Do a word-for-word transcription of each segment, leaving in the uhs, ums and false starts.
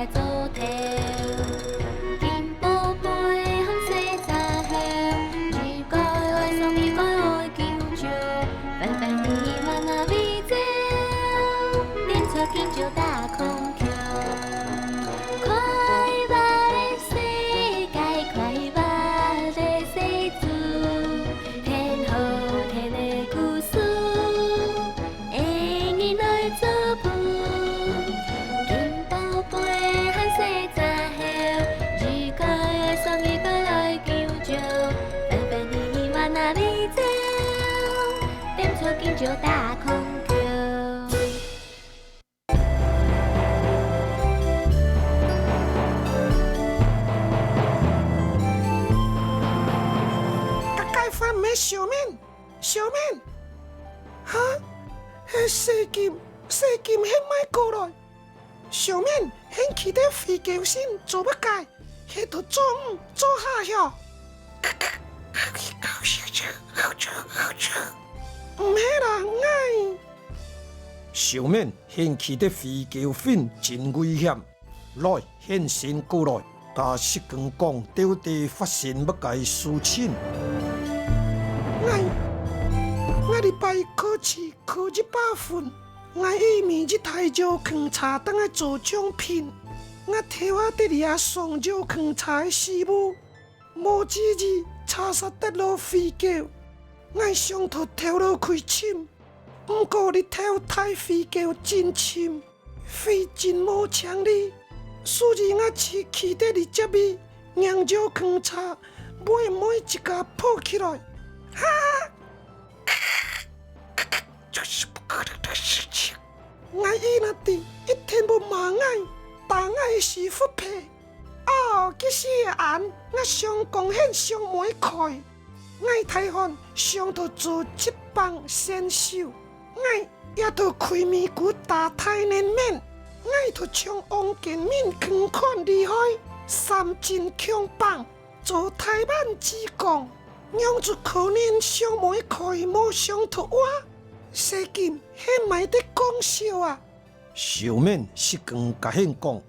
做頭。金寶貝和細隻猴，一個愛上一個愛緊張，反反你嘛那比走，踮著緊張打空。快活的世界，快活的世界，天好天的故事。 的人來做伴。金寶貝和細隻猴，一個愛上一個來緊張，反反你你嘛那比走，踮著緊張打空。該該番毋係小明，小明！哈？係細金，細金，你莫過來！ 小明，你企在飛狗身做麼个？係在捉魚做蝦喲？毋係啦，𠊎。小明，你企在飛狗身真危險。來，你先過來，佮細光講到底發生麼个事情。𠊎，𠊎這擺考試考一百分。 𠊎以每一台遙控車當愛做獎品，𠊎頭下得這上遙控車个時務，無注意車煞跌落飛狗，𠊎想討跳落去尋，毋過這頭大飛狗真深，飛真無情理，所以𠊎就企在這接位，䀴遙控車尾尾一下抱起來，哈哈！ 這是不可能的事情。𠊎姨若知，一定會罵𠊎，打𠊎个屎朏皮。哦，該時个恁，𠊎想講你想袂開。𠊎大漢想討做職棒選手，𠊎也討開美國打大聯盟，𠊎討像王建民共款厲害，三振強棒。 做台灣之光，仰子可能想袂開無想討活？細金，你毋係在講笑啊？小明，細光佮你講，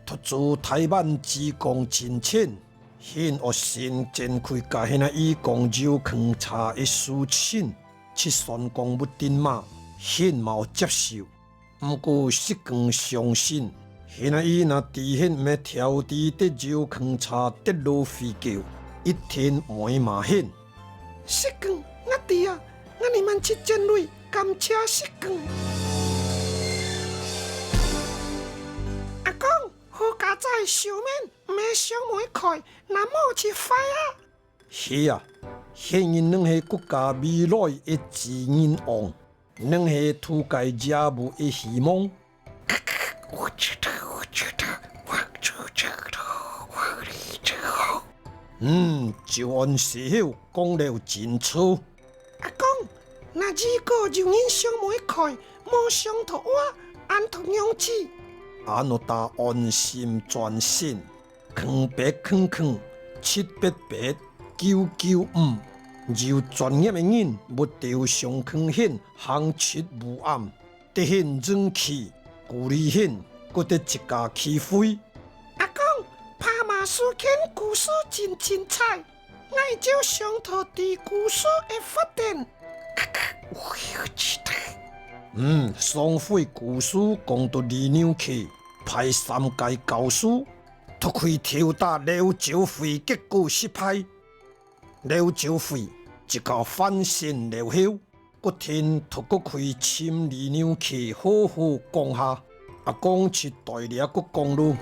討做台灣之光進前，你愛先展開佮你阿姨講遙控車个事情，就算講毋著嘛，你嘛愛接受。 毋過細光相信，你阿姨若知你毋係跳佇得遙控車跌落飛狗，一定會罵你。細光，𠊎知啊，𠊎這滿七千鐳，感謝細光。阿公，好佳哉小明毋係想袂開，若無就壞啊！係啊，你人係國家未來个主人翁。 你係土界業務个希望。我知道，我知道，我知道，我知道。嗯，就恁時候講了真著。阿公，若如果有人想袂開，無想討活，恁討仰子？恁仔打安心轉身。 空八空空，七八八，九九五，有專業个人會兜相共你行七無暗，得你人氣，鼓勵你，閣得一家機會。阿公，拍馬事件故事真精彩，𠊎就想討知故事个發展。我有期待。嗯，上回故事講到李牛去，派三个教授， 討去調查劉朝輝，結果失敗。劉朝輝一家翻身了後，決定討過去尋李牛去好好講下。阿公就代這个講囉。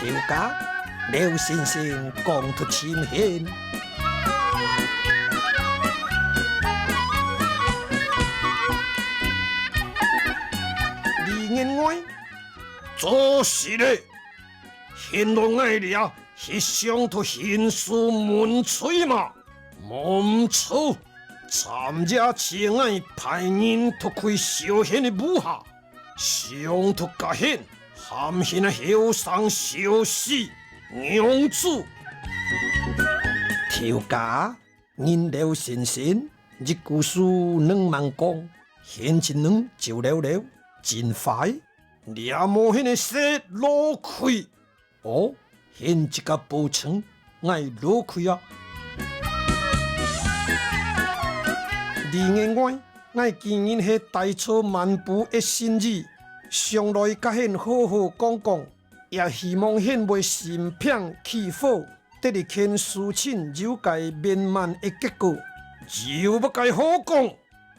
頭家，劉先生講到盡興。李員外，做事咧！ 現在𠊎這去想討興師問罪嘛？無毋著，昨夜就𠊎派人討佢小賢个屋下，想討甲賢，喊賢个後生小婿娘子。頭家， 人老先生，一句事兩慢講，賢就兩走了了，真壞。這無賢个細老鬼，哦，賢自家保證，𠊎老鬼啊！李員外，𠊎今日係帶著滿腹个心意，想來甲賢好好講講，也希望賢會心平氣和， 得一件事情有個圓滿个結果。有麼个好講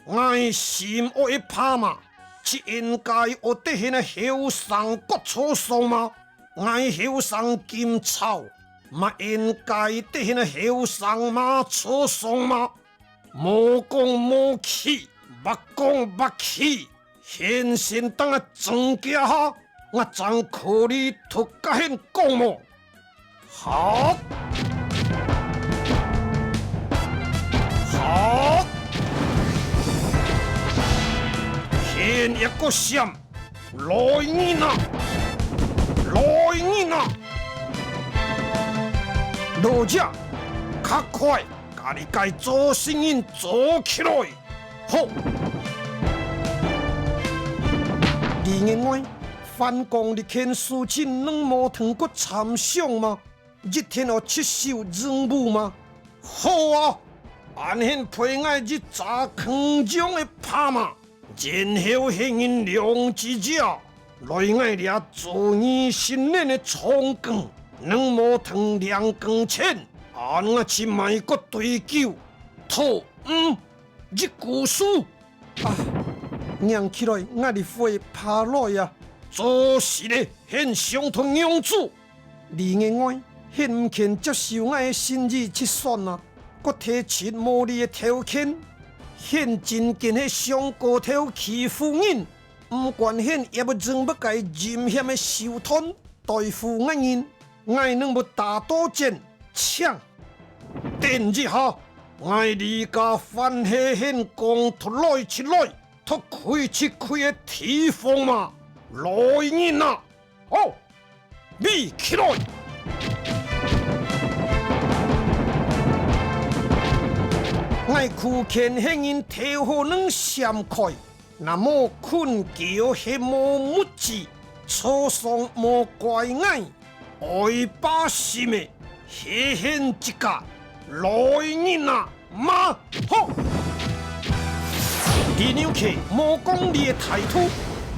？𠊎心愛个爸嘛，就應該愛得賢个後生過坐上嘛。𠊎後生今朝，嘛應該得賢个後生嘛坐上嘛。無講無氣，白講白氣， 賢先等𠊎轉家下，𠊎正可以討甲賢講無？好！好！賢也過閃！來人啊！來人啊！老姐，較快！ 甲你个做事人做起來！好！李員外，還講這件事情能無通過參詳嗎？一定愛接受任務嗎？好啊！恁賢賠𠊎一隻鏗鏘个爸嘛！ 然後係人兩隻鳥，來𠊎這做二十年个長工，能無通領工錢，恁𠊎去買個對狗，討，嗯，一句事。啊，䀴起來𠊎這會怕來啊！做事个，賢想討仰子。 李員外，賢毋肯接受𠊎个心意就算啊，閣提出無理个條件。賢真經係想過頭欺負人，毋管賢也會用麼个陰險个手段對付𠊎人，𠊎能無打倒轉？請！等一下，𠊎李家還係賢講討來就來，討開就開个地方嘛！來人啊！ 好，立起來！𠊎苦勸賢人頭好能閃開，若無困狗係無目珠，坐上無怪𠊎，愛把心个，係賢自家！來人啊！ 嘛，好！李紐契無講理个態度，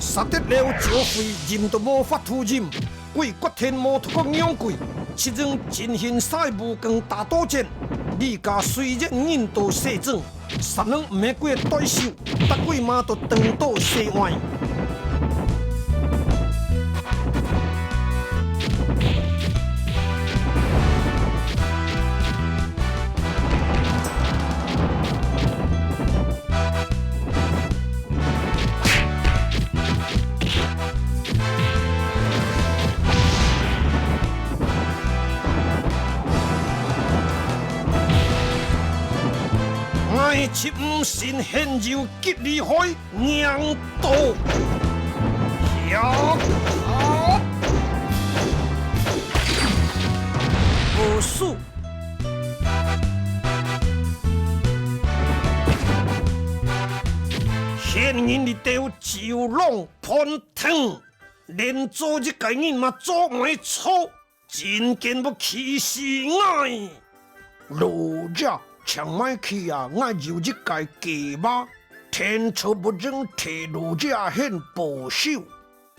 煞得劉朝輝忍到無法度忍，佢決定無討過仰佢，就用盡形勢武功打倒轉。李家雖然人多勢眾，煞能毋係佢个對手，逐歸馬都蹬到西外。 𠊎就毋信賢有吉利海硬道。呀！啊！無事。 賢人這兜酒囊飯桶，連做一個人嘛做毋會著，真經會氣死𠊎！老爺，請莫氣啊，𠊎有一個計謀，天助不仁，替老爺賢報仇。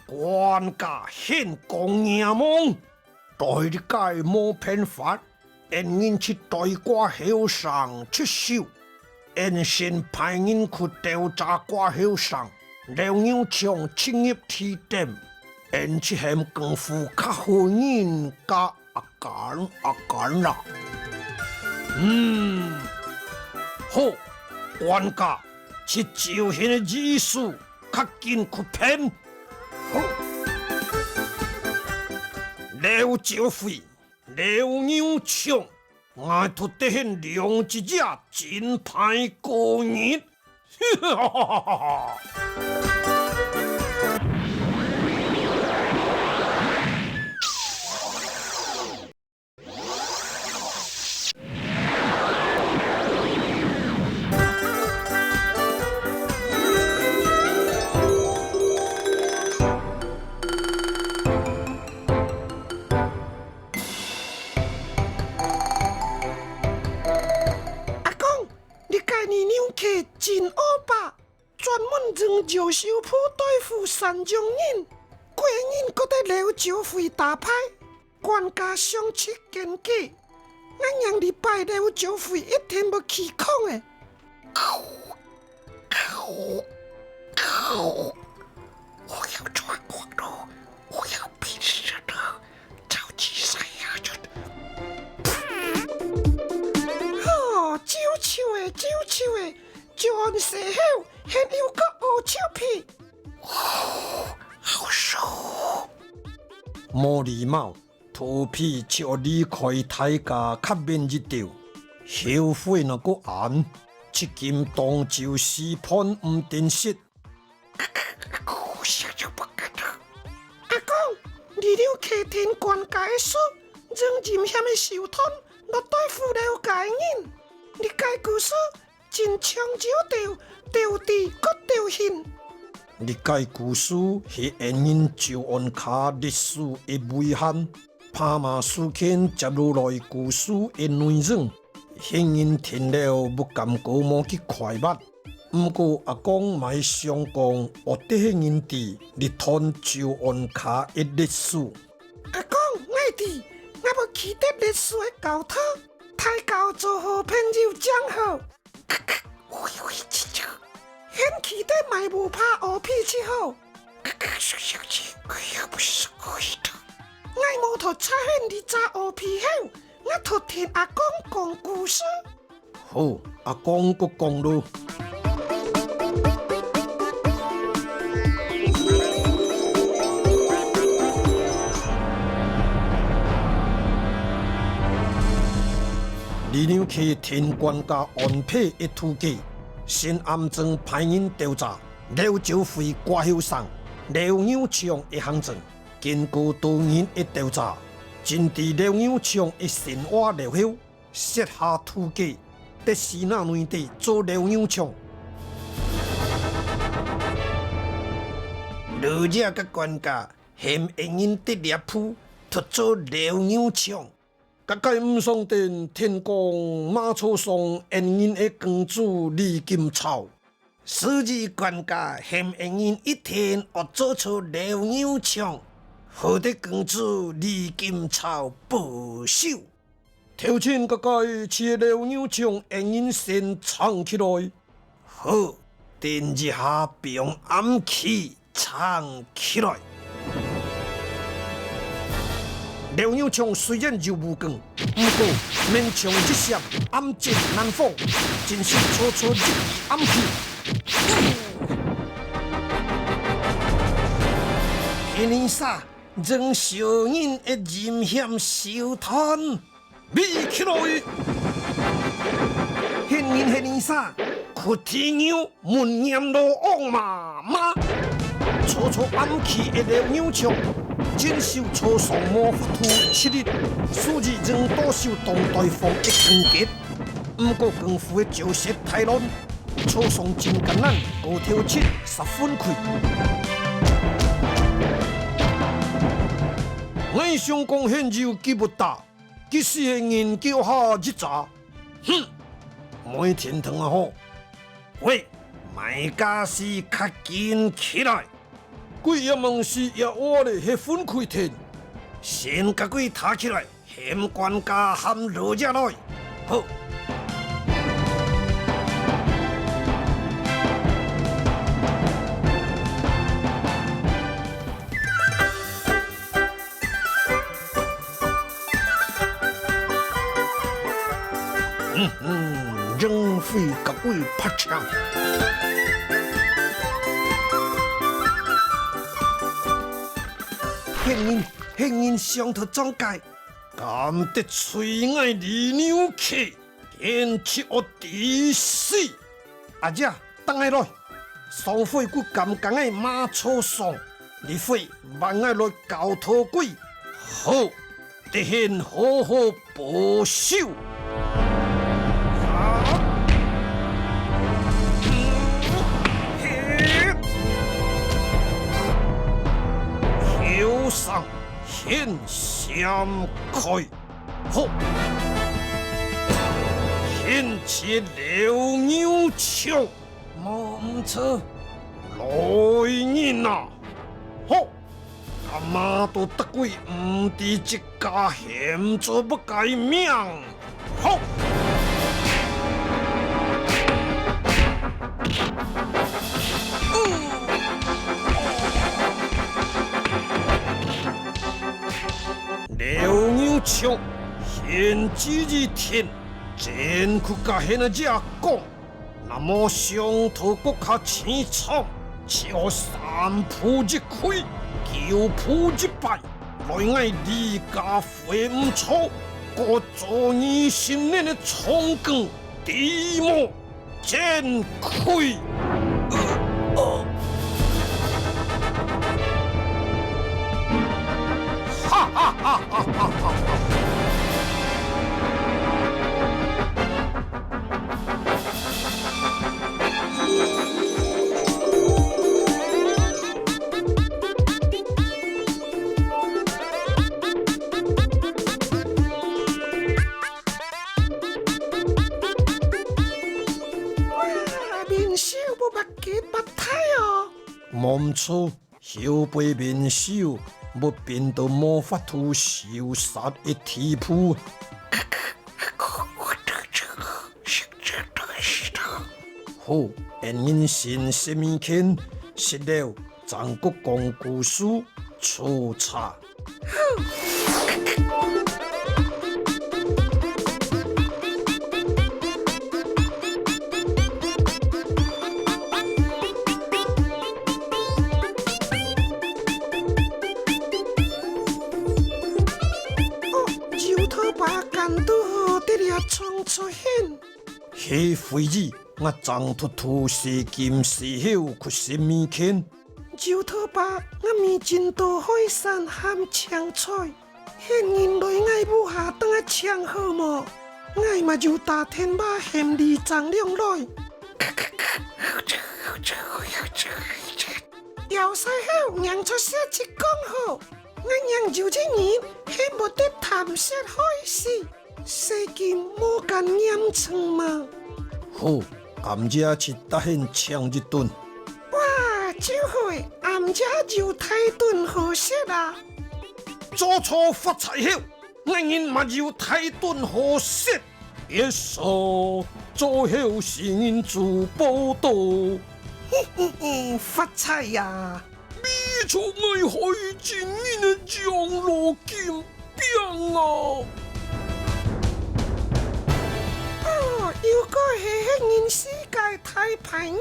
管家，賢講若罔，對這個無辦法，恩人去對該後生出手。恩先派人去調查該後生，了牛場出入地點，恩去喊功夫較好人家阿干阿干啦。嗯，好，管家，去照賢个意思， 較緊去辦。好。劉朝輝，劉牛強，𠊎托得你兩隻真歹過日。哈哈哈哈哈！ 阿公，你个二娘客真惡霸，專門用石頭布對付山上人，過日過得撩石灰打牌， 管家相食奸計，𠊎仰這擺撩石灰一定會起空个。我要穿光了，我要變身了，超級賽亞人。吼，臭臭个，臭臭个，就按時候，還有個烏臭屁。好臭。無禮貌。 土匪就離開大家較遠一點，後悔哪个恁，至今當晝時飯毋定食。阿公，你兩客廳管家个手，用陰險个手段來對付了解人，你个故事 真像有條條地骨條形。這个故事係恩人周安卡歷史个遺憾，怕嘛事件接落來故事个內容，現人聽了不敢過無去快活。毋過阿公嘛想講，學得係人知，這段周安卡个歷史。阿公，𠊎知，𠊎會記得歷史个教導，大家做好朋友正好。 我有一隻，現記得買無怕烏皮就好。我又不是故意的。𠊎無偷查看你隻烏皮後，𠊎偷聽阿公講故事。好，阿公个講囉。 李良啟聽管家安排个途徑，先暗中派人調查，劉朝輝掛後生，劉牛強个行蹤。經過多年个調查，正知劉牛強个生活了後，設下途徑，得死那內底做劉牛強。羅家个管家，喊恩人得獵捕，奪做劉牛強。 該个毋上等，聽講馬車上恩人个公主李金草。所以管家喊恩人一定愛捉著劉牛強，好得公主李金草保守。頭前該个就係劉牛強恩人先藏起來。 好，等一下放暗器藏起來。劉牛強雖然有武功，毋過面像一閃，暗箭難防，真係綽綽入佢暗器。係你儕，用小人个陰險手段！ 覕起來！係人係你儕，屈地牛，門簷羅惡媽媽！綽綽暗器个劉牛強，正手綽上無法度出力，所以用到手當對方个拳擊。毋過功夫个招式太亂，綽上真艱難，過頭七煞分開。𠊎想講現有幾不打， 佢死个人腳下一隻。哼，莫停動啊吼！喂，買家私較緊起來！佢也吂死也活咧，係分開停。先甲佢打起來，喊管家喊羅家來。好。 嗯嗯，浪費各位拍槍。係人，係人想討張介，甲敢得罪𠊎李牛客，天詔惡毒死！阿姐，等下來，上回佢敢敢𠊎馬車上，這回換𠊎來教導佢。好， 得閒好好報仇。啊！嘿！口上先閃開，好！現在劉牛強，無毋著，來人啊！好！ 阿媽都得佢毋知自家喊做麼个名。好！劉牛強，現在一聽，真佢家喊阿姐講。 那麼商討國家情況，只好三步一跪，九步一拜，來𠊎李家會毋著，過做二十年个長工，知無？真虧！哈哈哈哈哈哈！ 哇，面首無目根擘大哦！無毋著， 後背面首會變到無法度收煞个地步。好，恁樣先食物件，食了正過講故事，煮茶。 哦，油頭爸，敢堵好在這場出現？係非也，𠊎正偷偷踅今踅後去食物件。油頭爸，𠊎買真多海產和青菜， 現人來𠊎屋下等𠊎請好無？𠊎嘛有打電話喊里長娘來。枵死吼，娘出世就講好，𠊎娘有一日喊無得貪食海產，世間無恁嚴重嘛。好，暗夜去搭𠊎請一頓。哇，就好，暗夜有大頓好食啊！ 做錯發財後，𠊎人嘛有大頓好食。Yes sir，做後世人做報導。發財呀！你就愛害盡人个養老金餅啊！哦，又過係黑人世界大牌人。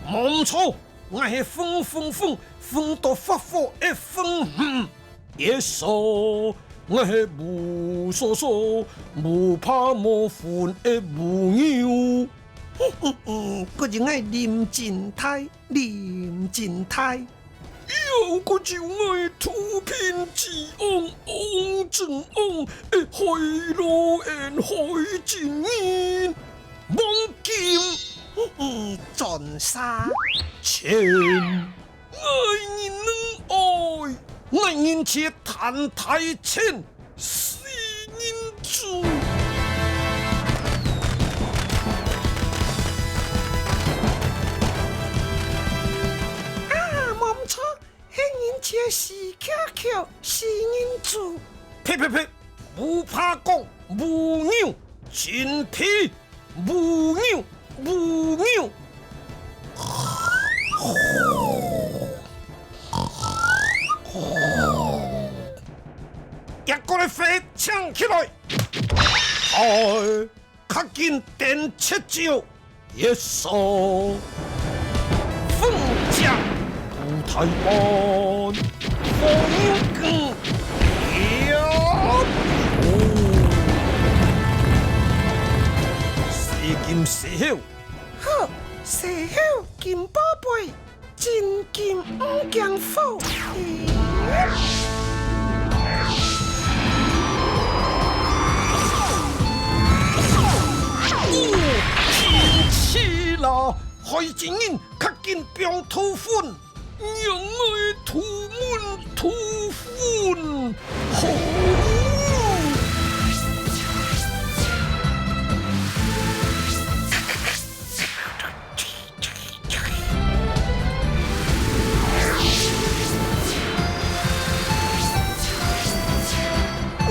無錯， 𠊎係風風風，風到發火个風。Yes sir，𠊎係無所所，無怕無份个無牛。嗯嗯嗯，還有𠊎林真大，林真大。又還有𠊎土平之王，王真王，个海洛恩海真人。 黃金，嗯嗯，鑽石，錢，𠊎人能愛，𠊎人且貪大錢，死人豬。啊，無毋著， 黑人且死翹翹，死人豬。呸呸呸！無怕講，無牛，真皮，無牛，無牛。一個來飛，請起來。哎。 較緊等七招，Yes sir，風將，古太般，火牛梗，呀！猴。好，豺猴金寶貝，真金毋驚火。哦，真氣啦！害死人，較緊放土粉！ 讓𠊎塗濛塗粉！吼！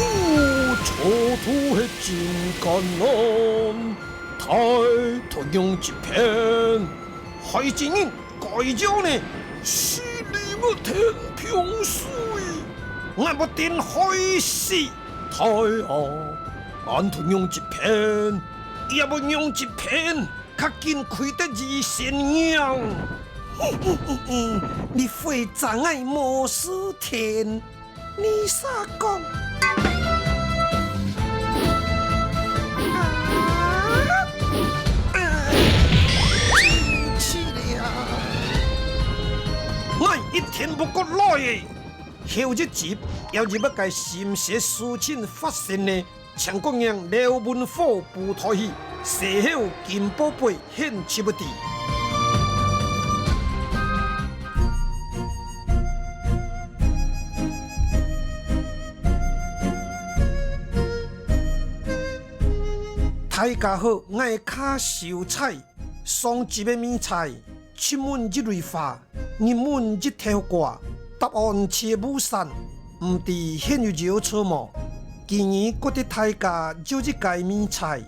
哦，做土係真艱難，大太陽一片，害死人！ 該樣呢，死裡無天平水，𠊎無定害死。大啊，恁樣一片，也無樣一片，較緊開得二仙銀。你會知𠊎無事天。 你煞講。啊！啊！生氣了。𠊎一定毋過來个。後一集，又有麼个心事事情發生呢？ 請各位留文火補台戲，豺猴金寶貝獻出不知。大家好，𠊎係卡秀才。上集个謎猜， 出門一蕊花，入門一條瓜，答案在無山，毋知現有找著無？今日過得大家又一個謎猜，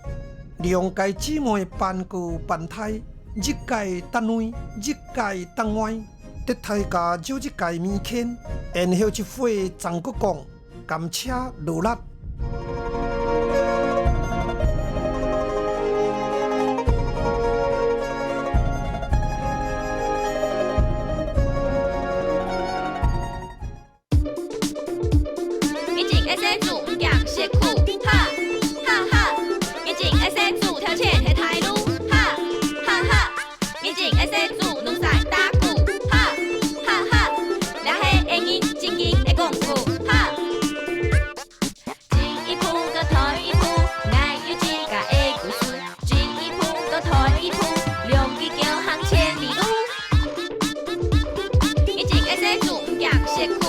兩個姊妹半高半大，一個搭內，一個搭外，得大家又一個謎圈，然後一會正過講。 感謝勞力。日進夜市煮毋驚食苦，哈，哈，哈。日進夜市煮頭前係大路，哈，哈，哈。 日進夜市煮兩儕打鼓，哈，哈，哈。這係𠊎等正經个功夫，哈。進一步，過退一步，𠊎有自家个故事。進一步，過退一步，兩隻腳行千里路。日進夜市煮毋驚食苦，